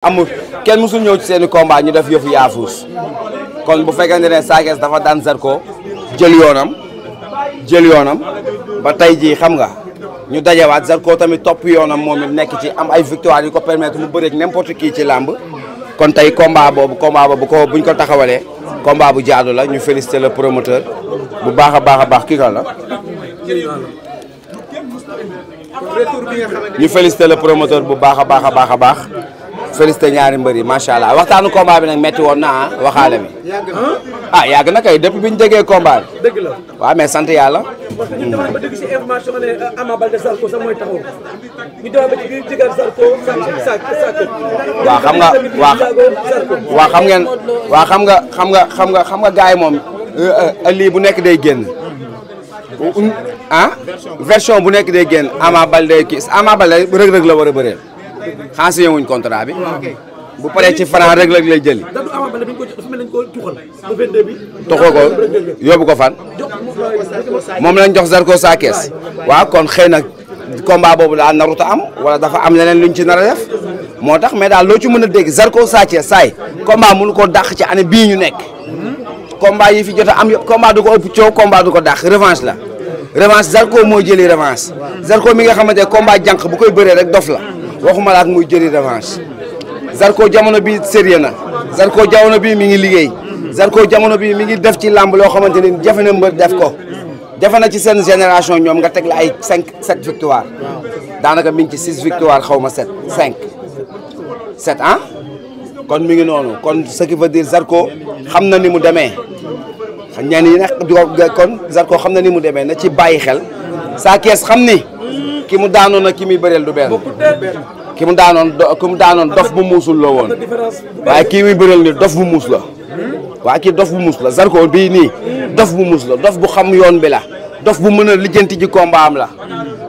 amul kenn musul ñëw ci seeni combat ñu def yëfu yaafuus kon bu fekkente ne Sa Thiès dafa daan Zarko jël yoonam ba tey jii xam nga ñu dajewaat Zarko tamit topp yoonam moom it nekk ci am ay victoire yu ko permettre mu bëreeg n'importe qui ci làmb kon tey combat boobu buñ ko taxawalee combat bu jaadu la ñu féliciter le promoteur bu baax a baax kii kan la ñu féliciter le promoteur bu baax a baax félicité ñaari mbër yi macha allah waxtaanu combat bi nag metti woon na waxaale mi yàgg na kay depuis bi ñu déggee combat bi. dëgg la waaw mais sant yàlla. parce que ñu demoon ba dégg si information ne Ama Baldé Zarko sax mooy taxaw ñu demoon ba ci biir diggante Zarko waaw xam nga gars yi moom lii bu nekk day génn version bu nekk day génn Ama Baldé kii Ama Baldé rëg-rëg la war a bëreel. xanaa signé wuñ contrat bi bu paree ci franc rek lay jëli. toxoo ko yóbbu ko fan. moom lañ jox Zarko Sa Thiès waaw kon xëy na combat boobu daal naruta am wala dafa am leneen luñ ci nar a def moo tax mais daal loo ci mën a dégg Zarko Sa Thiès saay combat mënu ko dàq ci année bii ñu nekk. combat yi fi jot a am yëpp combat du ko ëpp coow combat du ko dàq revanche la revanche Zarko moo jëli revanche Zarko mi nga xamante ne combat jànq bu koy bëree rek dof la. waxuma la ak muy jëri revanche Zarko jamono bi sérieux na Zarko jamono bi mi ngi liggéey Zarko jamono bi mi ngi def ci làmb loo xamante ni jafe na mbër def ko jafe na ci seen génération ñoom nga teg la ay 7 victoire daanaka mi ngi ci 6 victoire xaw ma 7 kon mi ngi noonu kon ce qui veut dire Zarko xam na ni mu demee ñenn yi nag kon Zarko xam na ni mu demee na ci bàyyi xel Sa Thiès xam ni ki mu daanoon ak ki muy bëreel du benn ki mu daanoon dof bu muusul la woon waaye kii muy bëreel ni dof bu muus la waaye kii dof bu muus la Zarko bii nii dof bu muus la dof bu xam yoon bi la dof bu mën a lijjanti ji combat am la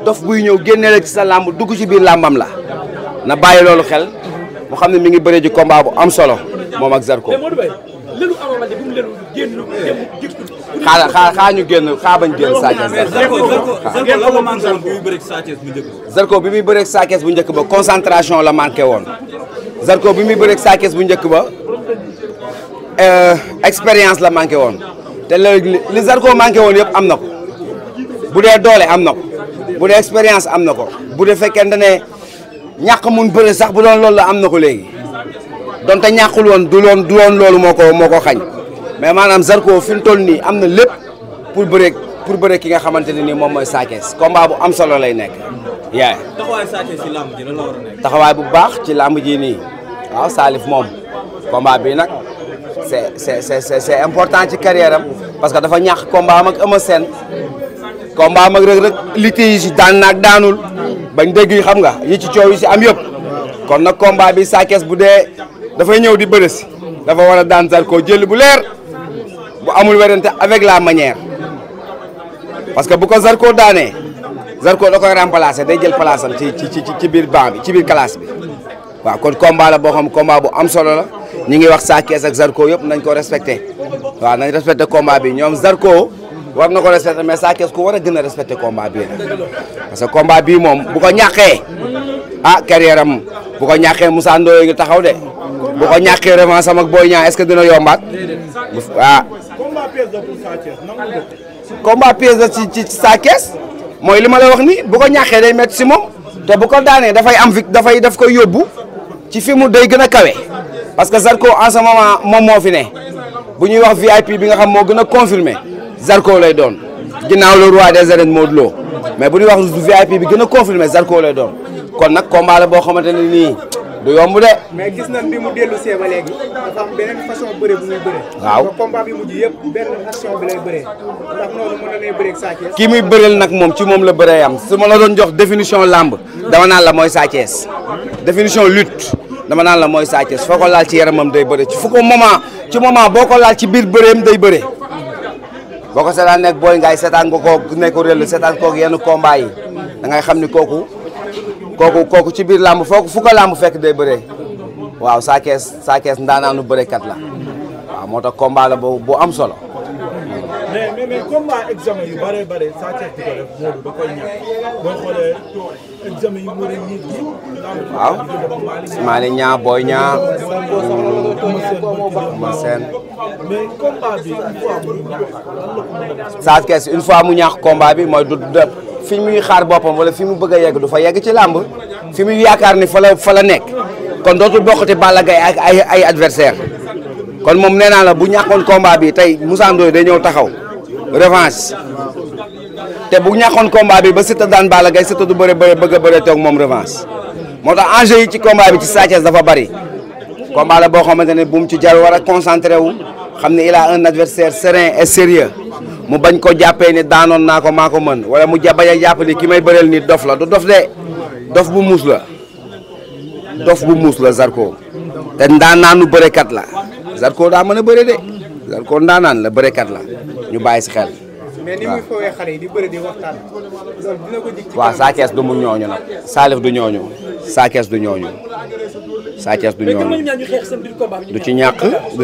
dof buy ñëw génnee la ci sa làmb dugg ci biir làmbam la na bàyyi loolu xel mu xam ne mi ngi bëree ji combat bu am solo moom ak Zarko xaa ñu génn xaa bañ génn Zarko bi muy bëreeg Sa Thiès bu njëkk ba concentration la manqué woon Zarko bi muy bëreeg Sa Thiès bu njëkk ba expérience la manqué woon te léegi li Zarko manqué woon yëpp am na ko bu dee doole am na ko bu dee expérience am na ko bu dee fekkente ne ñàkk mun bëre sax bu doon loolu la am na ko léegi donte ñàkkul woon du loon loolu moo ko xañ mais maanaam Zarko fi mu toll nii am na lépp pour bëreeg ki nga xamante ne nii moom mooy Sa Thiès combat bu am solo lay nekk. taxawaay Sa Thiès ci làmb ji lan la war a nekk. taxawaay bu baax ci làmb ji nii waaw Salif moom combat bi nag c'est important ci carrière am parce que dafa ñàkk combat am ak Eumeu Sène combat am ak Reug Reug liggéey yi si daan naag daanul bañ dégg yi xam nga yi ci coow yi si am yëpp kon nag combat bi Sa Thiès bu dee dafay ñëw di bëre si dafa war a daan Zarko jël bu leer. bu amul werante avec la manière parce que bu ko Zarko daanee Zarko da koy remplacer day jël place am ci biir banc bi ci biir classe bi waaw kon combat la boo xam combat bu am solo la ñi ngi wax Sa Thiès ak Zarko yëpp nañ ko respecté waaw nañ respecté combat bi ñoom Zarko war na ko respecté mais Sa Thiès ku war a gën a respecté combat bii la parce que combat bii moom bu ko ñàkkee carrière am bu ko ñàkkee Moussa Ndoye ngi taxaw de bu ko ñàkkee revanche am ak Boy Niang est-ce que dina yombaat waaw. combat pièce la ci Sa Thiès mooy li ma la wax ni bu ko ñàkkee day métti si moom te bu ko daanee daf koy yóbbu ci fi mu day gën a kawe parce que Zarko en ce moment moom moo fi ne bu ñuy wax VIP bi nga xam moo gën a confirmé Zarko lay doon ginnaaw le roi des arènes Modou Lo mais bu ñuy wax VIP bi gën a confirmé Zarko lay doon kon nag combat la boo xamante ne nii du yomb de. mais gis nañ bi mu dellu see ba léegi dafa am beneen façon bëre bu muy bëre. waaw combat bi mujj yëpp benn façon bi lay bëree ndax noonu mën na lay bëree ak Sa Thiès. kii muy bëreel nag moom ci moom la bëree am su ma la doon jox définition lamb dama naan la mooy Sa Thiès définition lutte dama naan la mooy Sa Thiès foo ko laal ci yaramam day bëre ci fu ko moment boo ko laal ci biir bëreem day bëre boo ko seetaan nekk booy ngaay seetaan nga koo nekk réel seetaan koog yenn combat yi da ngay xam ni kooku ci biir làmb fu ko làmb fekk day bëree waaw Sa Thiès ndaanaanu bërekat la waaw moo tax combat la bu am solo. mais combat examen yu bare Sa Thiès di ko def Modou da koy ñàkk boo xoolee examen yu bëri nit yi. waaw Malick Niang Boy Niang ma seen mais combat bi Sa Thiès une fois mu ñàkk combat bi mooy du fi muy xaar boppam wala fi mu bëgg a yegg du fa yegg ci làmb fi muy yaakaar ni fa la nekk kon dootul bokkati Balla Gaye ak ay adversaire kon moom nee naa la bu ñàkkoon combat bi tey Moussa Ndoye day ñëw taxaw revanche te bu ñàkkoon combat bi ba Siteu daan Balla Gaye Siteu du bëgg a bëre toog moom revanche moo tax enjeu yi ci combat bi ci Sa Thiès dafa bari combat la boo xamante ne bu mu ci jar war a concentré wu xam ne il a un adversaire serein et sérieux mu bañ ko jàppee ni daanoon naa ko maa ko mën wala mu bañ a jàpp ni ki may bëreel ni dof la du dof de dof bu muus la Zarko te ndaanaanu bërekat la Zarko daa mën a bëre de Zarko ndaanaan la bërekat la ñu bàyyi si xel. mais ni muy foowee xale yi di bëri di waxtaan loolu dina ko dig ci waaw Sa Thiès du mu ñooñu nag Salif du ñooñu Sa Thiès du ñooñu Sa Thiès du ñooñu du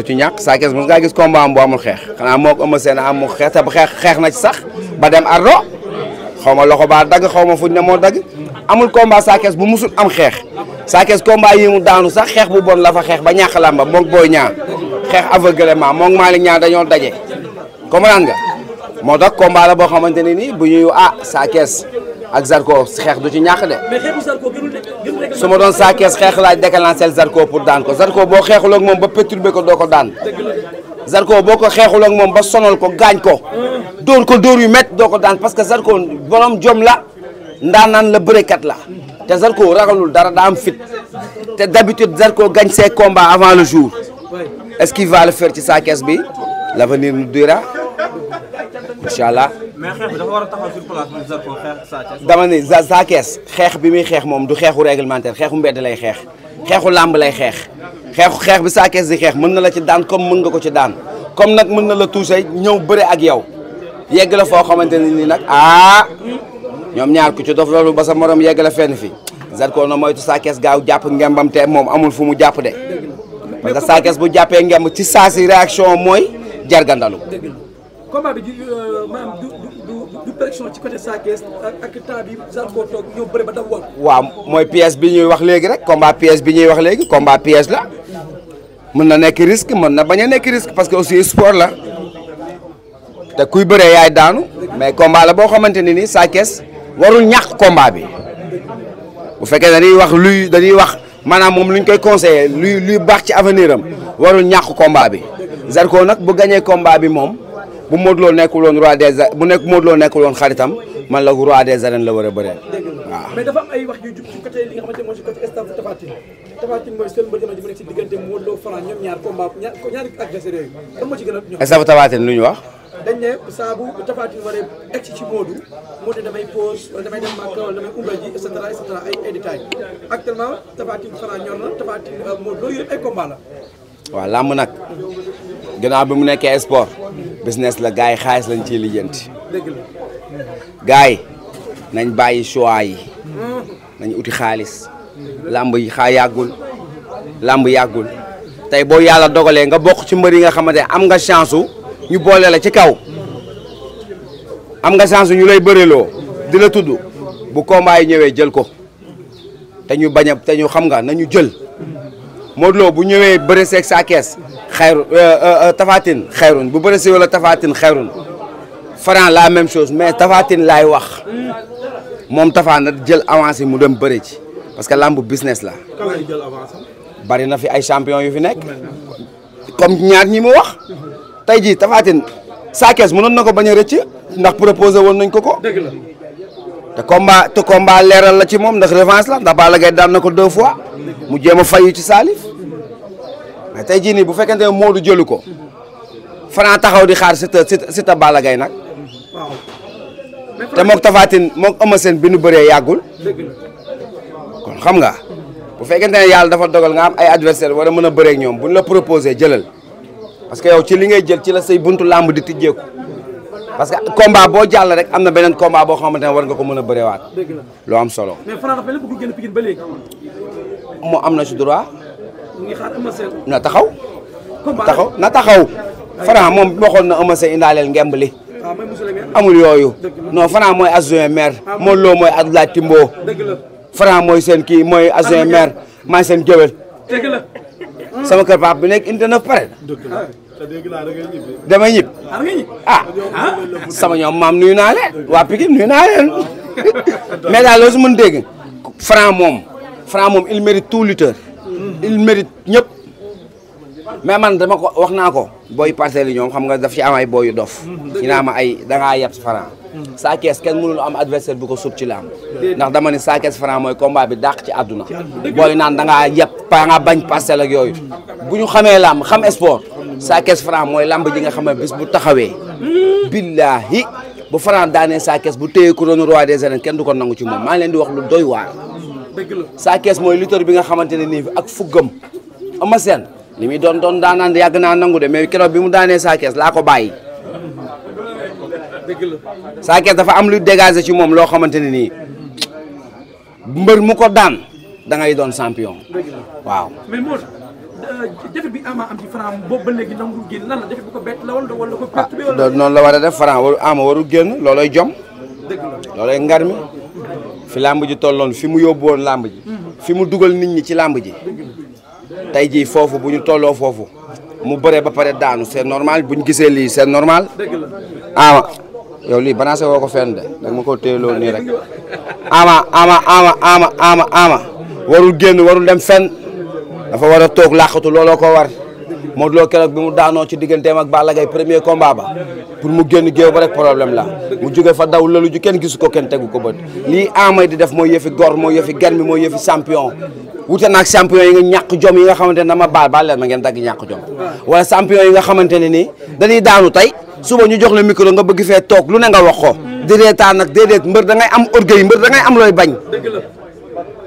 ci ñàkk Sa Thiès mos ngaa gis combat am bu amul xeex xanaa moo ko Eumeu Sène amul xeex te xeex na ci sax ba dem ardo xaw ma loxo baa dagg xaw ma fuñ ne moo dagg amul combat Sa Thiès bu musul am xeex Sa Thiès combat yi mu daanu sax xeex bu bon la fa xeex ba ñàkk lamba moog Boy Niang xeex aveuglement moog Malick Niang dañoo daje comprendre nga moo tax combat la boo xamante ne nii bu ñuy Sa Thiès ak Zarko xeex du ci ñàkk de su ma doon Sa Thiès xeex laaj déclencher Zarko pour daan ko Zarko boo xeexul ak moom ba perturbé ko doo ko daan Zarko boo ko xeexul ak moom ba sonal ko gaañ ko dóor yu métti doo ko daan parce que Zarko borom jom la ndaanaan la bërekat la te Zarko ragalul dara daa am fit te d'habitude Zarko gagne ses combats avant le jour est-ce qu'il va le faire ci Sa Thiès bi l'avenir nous dira inchallah mais xeex bi dafa war a taxaw sur place moom Zarko xeex Sa Thiès. dama ni Sa Thiès xeex bi muy xeex moom du xeexu réglementaire xeexu mbedd lay xeex xeexu làmb lay xeex xeex bi Sa Thiès di xeex mën na la ci daan comme mën nga ko ci daan comme nag mën na la touché ñëw bëre ak yow yegg la foo xamante ne nii nag ñoom ñaar ku ci dof loolu ba sa morom yegg la fenn fi Zarko na moytu Sa Thiès gaaw jàpp ngembam te moom amul fu mu jàpp de parce que Sa Thiès bu jàppee ngemb ci saa si réaction mooy jargandalu. combat bi maanaam du pression ci côté Sa Thiès ak temps bi Zarko toog ñëw bëri ba daw woon. waaw mooy pièce bi ñuy wax léegi rek combat pièce bi ñuy wax léegi combat pièce la mën na nekk risque mën na bañ a nekk risque parce que aussi sport la te kuy bëree yaay daanu mais combat la boo xamante ne ni Sa Thiès warul ñàkk combat bi bu fekkee dañuy wax maanaam moom lu ñu koy conseillé luy baax ci avenir am warul ñàkk combat bi Zarko nag bu gañee combat bi moom. bu Modou Lo nekkul woon roi des bu nekk Modou Lo nekkul woon xaritam man la roi des arènes la war a bëreel waaw. mais dafa am ay wax yu jub ci côté li nga xamante ne mooy ci côté staff Tapha Tine mooy seul mbër jamono ji mu nekk ci diggante Modou Lo Franc ñoom ñaar combat ñaari adversaire yooyu kan moo ci gën a ñor. staff Tapha Tine lu ñu wax. dañ ne saa bu Tapha Tine waree egg ci Modou damay pause wala damay dem Màkka wala damay umra ji et cetera ay détails actuellement Tapha Tine Franc ñor na Tapha Tine Modou loolu yëpp ay combat la. waaw làmb nag gannaaw bi mu nekkee sport business la gars yi xaalis lañ ciy lijjanti gars yi nañ bàyyi choix yi nañ uti xaalis làmb yi làmb yàggul tey boo yàlla dogalee nga bokk ci mbër yi nga xamante ne am nga chance ñu boole la ci kaw am nga chance ñu lay bëreloo di la tudd bu combat yi ñëwee jël ko te ñu bañ a te ñu xam nga nañu jël Modou Lo bu ñëwee bëre seeg Sa Thiès xayru Tapha Tine xayrun bu bëre si wala Tapha Tine xayrun Franc la même chose mais Tapha Tine laay wax moom Tapha na jël avancé mu dem bëre ci parce que lamb business la. kan lay jël avancé. bari na fi ay champion yu fi nekk comme ñaar ñi mu wax tey jii Tapha Tine Sa Thiès mënoon na ko bañ a rëcc ndax proposé woon nañ ko ko. dëgg la te combat leeral la ci moom ndax revanche la ndax Balla Gaye daan na ko 2 fois. mu jéem a fayu ci Salif mais tey jii nii bu fekkente ne Modou jëlu ko Franc taxaw di xaar Siteu Balla Gaye nag te moog Tapha Tine moog Eumeu Sène bi nu bëree yàggul kon xam nga bu fekkente ne yàlla dafa dogal nga am ay adversaire war a mën a bëree ak ñoom bu ñu la proposé jëlal parce que yow ci li ngay jël ci la say buntu làmb di tijjeeku parce que combat boo jàll rek am na beneen combat boo xamante ne war nga ko mën a bëreewaat loo am solo. mais Franc dafa bëgg génn Pikine ba léegi. moo am na ci droit. mu ngi xaar Eumeu Sène. na taxaw. na taxaw. Franc moom waxoon na Eumeu Sène indaaleel ngemb li. mooy monsieur le maire. amul yooyu non Franc mooy adjoint maire Modou Lo mooy Abdoulaye Timbo dëgg la Franc mooy seen kii mooy adjoint maire maay seen géwél dëgg la. sama kër papa bi nekk unité 9 pare te dégg naa da ngay ñibbi. damay ñib xam nga ñi. sama ñoom maam nuyu naa leen waa Pikine nuyu naa leen mais daal loo si mën dégg Franc moom il mérite tout lutteur il mérite ñëpp mais man dama ko wax naa ko booy parcelles yi ñoom xam nga daf ci am ay booy yu dof ñu naa ma ay dangaa yeb Franc Sa Thiès kenn mënul am adversaire bu ko sut ci lamb ndax dama ne Sa Thiès Franc mooy combat bi dàq ci àdduna booy naan dangaa yeb pa nga bañ parcelle ak yooyu bu ñu xamee lamb xam sport Sa Thiès Franc mooy lamb ji nga xam ne bis bu taxawee billahi bu Franc daanee Sa Thiès bu téye couronne roi des arènes kenn du ko nangu ci moom maa ngi leen di wax lu doy waar Sa Thiès mooy lutteur bi nga xamante ne nii ak fuggam ama seen li muy doon daanaan yàgg naa nangu de mais keroog bi mu daanee Sa Thiès laa ko bàyyi Sa Thiès dafa am lu dégager ci moom loo xamante ne nii mbër mu ko daan da ngay doon champion waaw. mais Modou jafe bi Ama am ci Franc boobu ba léegi nangu génn lan la jafe bu ko bett la wala ko perte bi wala. noonu la war a def Franc waru Ama warul génn looloy jom looloy ngar mi fi làmb ji tolloon fi mu yóbbu woon làmb ji fi mu dugal nit ñi ci làmb ji tey jii foofu bu ñu tolloo foofu mu bëree ba pare daanu c'est normal bu ñu gisee lii c'est normal Ama yow lii banaase woo ko fenn de da nga ma ko téyeloo nii rek Ama warul génn warul dem fenn dafa war a toog làqatu looloo ko war Modou Lo keroog bi mu daanoo ci digganteem ak Balla Gaye premier combat ba pour mu génn géew ba rek problème la mu jóge fa daw lalu ju kenn gisu ko kenn tegu ko bët lii Ama di def mooy yëfi gor mooy yëfi garmi mooy yëfi champion wute naag champion yi nga ñàkk jom yi nga xamante ne dama baal leen ma ngeen dagg ñàkk jom wala champion yi nga xamante ne nii dañuy daanu tey suba ñu jox la micro nga bëgg fee toog lu ne nga wax ko di reetaan nag déedéet mbër da ngay am orgueil mbër da ngay am looy bañ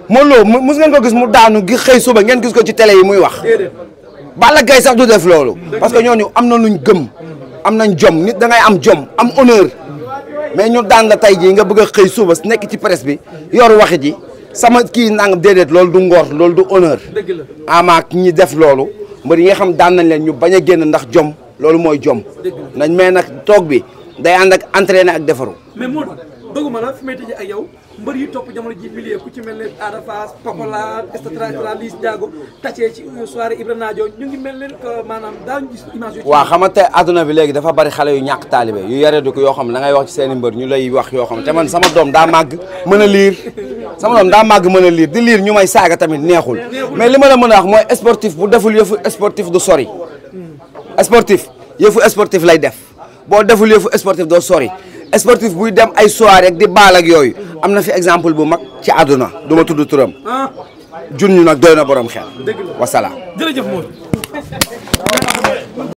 Modou Lo mus ngeen ko gis mu daanu gi xëy suba ngeen gis ko ci télé yi muy wax Balla Gaye sax du def loolu parce que ñooñu am na luñ gëm am nañ jom nit da ngay am jom am honneur mais ñu daan la tey jii nga bëgg a xëy suba nekk ci presse bi yor waxi ji sama kii nangam déedéet loolu du ngor loolu du honneur Ama ñi def loolu mbër yi nga xam daan nañ leen ñu bañ a génn ndax jom loolu mooy jom nañ mais nag toog bi day ànd ak entraîné ak defaru mais Modou doguma la fi may tëjee ak yow mbër yi topp jamono ji milieu ku ci mel ne Ada Fass Pokola et cetera Liss Ndiago tàccee ci soirée Ibra Nadio ñu ngi mel ne que maanaam daañu gis image yu waaw xam nga tey adduna bi léegi dafa bari xale yu ñàkk taalibe yu yare du ko yoo xam ne da ngay wax ci seen i mbër ñu lay wax yoo xam te man sama doom daa màgg mën a liir sama doom daa màgg mën a liir di liir ñu may saaga tamit neexul mais li ma la mën a wax mooy sportif bu deful yëfu sportif du sori sportif yëfu sportif lay def boo deful yëfu sportif doo sori sportif buy dem ay soirée rek di baal ak yooyu am na fi exemple bu mag ci àdduna du ma tudd turam jun ñu nag doy na borom xel wasalaam jërëjëf Modou